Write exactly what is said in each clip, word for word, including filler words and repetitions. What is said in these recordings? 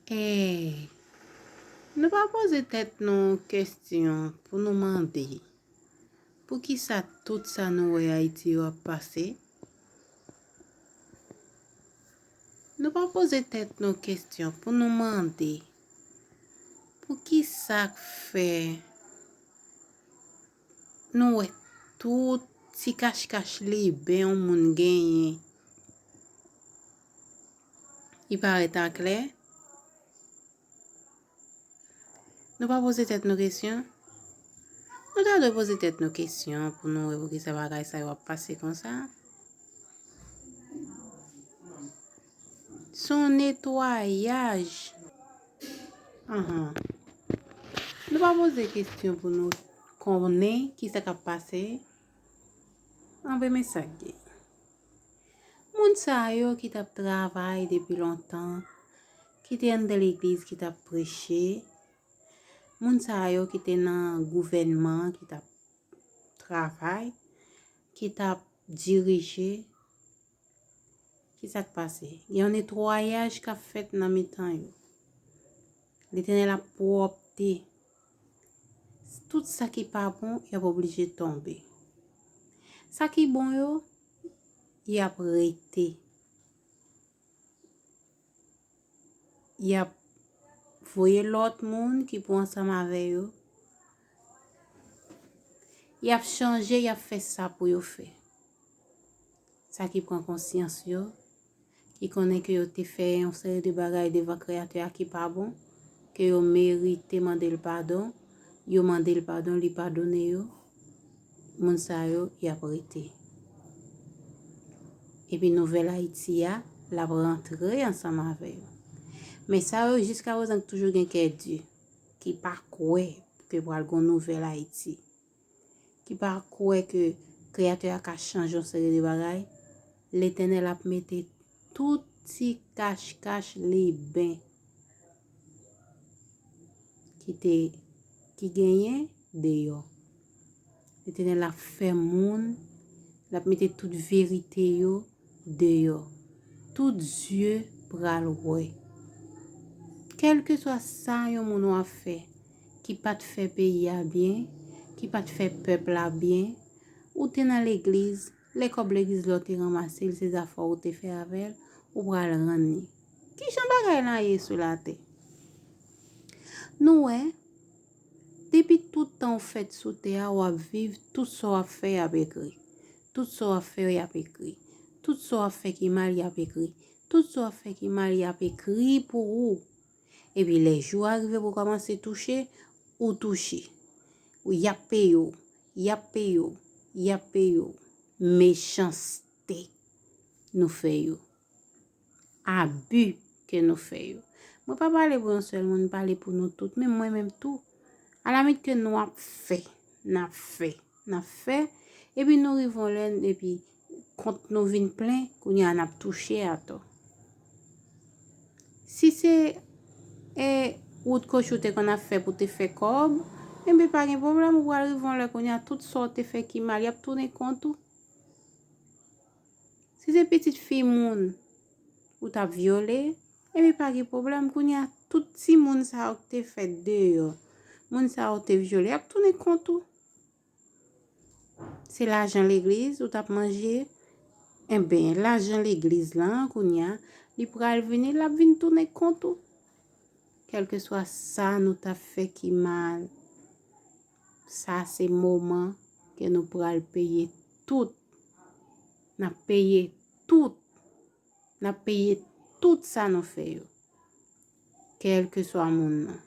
Ey, nou pa poze tèt nou kesyon pou nou mande poukisa tout sa nou wè Ayiti yo ap pase? Nou pa poze tèt nou kesyon pou nou mande poukisa k fè nou wè tout ti kachkach liben yon moun genyen, li parèt aklè. Nou pa poze tèt nou kesyon? Nou ta dwe poze tèt nou kesyon pou nou wè poukisa bagay sa yo ap pase konsa. Se yon netwayaj. Anhan. Nou pa poze kesyon pou nou konnen kisa k ap pase. Anben, men sa k gen. Moun sa yo ki t ap travay depi lontan, ki te anndan legliz, ki t ap preche, moun sa yo ki te nan gouvènman, ki t ap travay, ki t ap dirije, ki sa k pase? Gen yon netwayaj k ap fèt nan mitan yo. Letènèl ap pwòpte. Tout sa ki pa bon, y ap oblije tonbe. Sa ki bon yo, y ap rete. Y ap voye lòt moun ki pou ansanm avè yo. Y ap chanje, y ap fè sa pou yo fè. Sa ki pran konsyans yo, ki konnen ke yo te fè yon seri de bagay devan Kreyatè a ki pa bon, ke yo merite mande l padon, yo mande l padon, li padone yo, moun sa yo, y ap rete. Epi nouvèl Ayiti a, l ap rantre ansanm avè yo. Men sa yo, jiska prezan, toujou gen kè di, ki pa kwè ke pral gon nouvèl Ayiti, ki pa kwè ke Kreyatè a ka chanje yon seri de bagay, Letènèl ap mete tout ti kachkach liben ki te, ki genyen deyò. Letènèl ap fè moun, l ap mete tout verite yo deyò. Tout zye pral wè. Kèlkeswa sa yon moun w ap fè, ki pa t fè peyi a byen, ki pa t fè pèp la byen, ou te nan legliz, lè kòb legliz la w te ranmase l, se zafè w ou te fè avè l, ou pral rann li. Kijan bagay la ye sou latè? Nou wè, depi tout tan w fèt sou tè a, w ap viv, tout sa w ap fè, y ap ekri. Tout sa w ap fè, y ap ekri. Tout sa w ap fè ki mal, y ap ekri. Tout sa w ap fè ki mal, y ap ekri pou ou. Epi lè jou a rive pou w kòmanse touche, ou touche. Ou, y ap peye w, y ap peye w, y ap peye w. Mechanste nou fè yo. Abi ke nou fè yo. Mwen pa pale pou yon sèl moun, m pale pou nou tout, menm mwen menm tou. Alamit ke nou ap fè, n ap fè, n ap fè, epi nou rive yon lè, epi kont nou vin plen, kounye a n ap touche atò. Si se, e, wout kochi w te konn ap fè pou te fè kòb, enben pa gen pwoblèm, ou pral rive yon lè kounye a tout sa w te fè ki mal, y ap tounen kont ou. Si se pitit fi moun ou t ap vyole, enben pa gen pwoblèm, kounye a tout timoun sa yo k te fèt deyò, moun sa yo te vyole, y ap tounen kont ou. Se lajan legliz ou t ap manje, enben, lajan legliz lan, kounye a, li pral vini, l ap vin tounen kont ou. Kèlkeswa sa nou t ap fè ki mal, sa se moman ke nou pral peye tout. N ap peye tout. N ap peye tout sa nou fè yo. Kèlkeswa moun nan.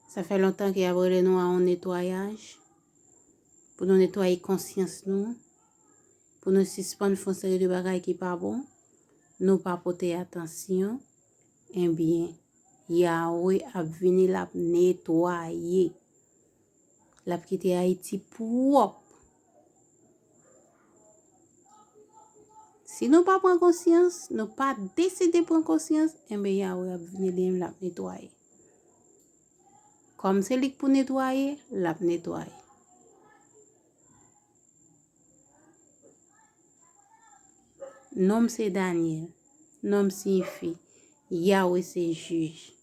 Sa fè lontan ke y ap rele nou a yon netwayaj, pou nou netwaye konsyans nou, pou nou sispann fè yon seri de bagay ki pa bon, nou pa pote atansyon, enben, Yawe ap vini, l ap netwaye. L ap kite Ayiti pwòp. Si nou pa pran konsyans, nou pa deside pran konsyans, enben, Yawe ap vini li menm, l ap netwaye. Kòm se li k pou netwaye, l ap netwaye. Non m se Daniel. Non m siyifi Yahweh se jij.